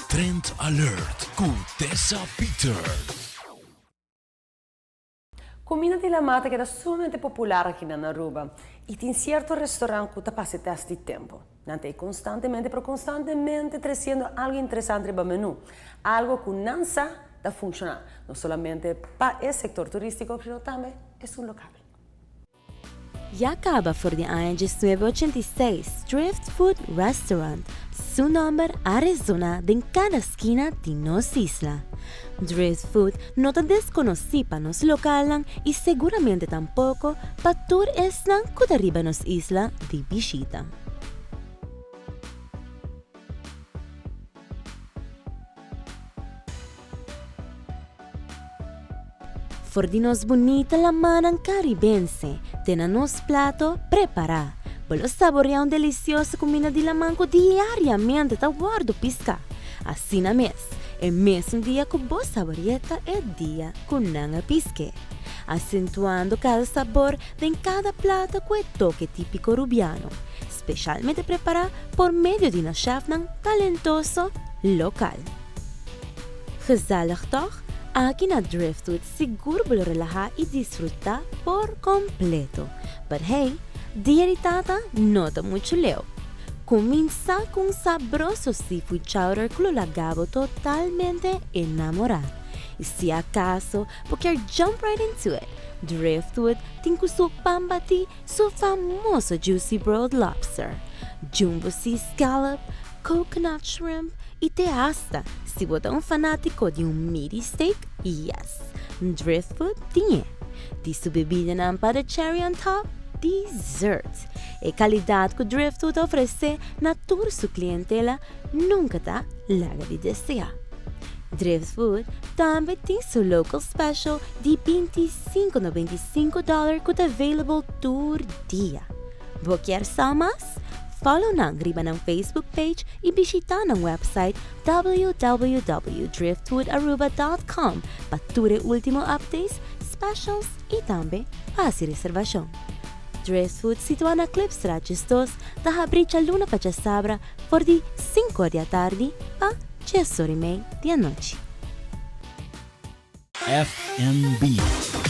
Trend Alert ku Tessa Peters. Comida di lamá ta keda sumamente popular aki na Aruba y tin cierto restaurant cu ta pasa e test di tempo. Nan ta e constantemente pero constantemente treciendo algo interesante riba menu, algo cu nan sa ta funciona no solamente pa e sector turistico sino tambe esun local. Ya caba for di aña diesnuebe ochenta i seis Drift Food Restaurant su nomber a resona den cada skina di nos isla. Drift Food no ta desconoci pa nos localnan y seguramente tampoco pa tur esnan cu ta riba nos isla di bishita. For di nos bunita lamannan karibense te na nos plato prepará, bo lo saboreá un delisioso kuminda di laman ku diariamente ta wòrdu piská. Asina mes, e mesun dia ku bo sabore'é ta e dia ku nan a pisk'é, asentuando kada sabor den kada plato ku e toke típiko rubiano, speshalmente prepará por medio di nos shèfnan talentoso lokal. Gezellig toch? Aki na Driftwood sigur bo lo relaha y disfruta por completo. But hey, dia di tata no ta mucho leu. Cuminsa cu un sabroso seafood chowder cu lo laga bo totalmente enamora. Y si acaso bo kier jump right into it, Driftwood tin cu su pan bati su famoso juicy broiled lobster, jumbo sea scallop, coconut shrimp y te hasta si bo ta un fanatico di un meaty steak, yes, Driftwood tin e. Di su bebidanan pa the cherry on top, dessert. E calidad cu Driftwood ta ofrece na tur su clientela nunca ta laga di desea. Driftwood tambe tin su local special di 25 no 25 dollar cu ta available tur dia. Bo kier sa mas? Follow nan riba nan Facebook page y bishita nan website www.driftwoodaruba.com pa tur e ultimo updates, specials y tambe pa haci reservacion. Driftwood situa na Klipstraat 12 ta habri djaluna pa djasabra for di sinku or di atardi pa djes or y mei di anochi. FNB.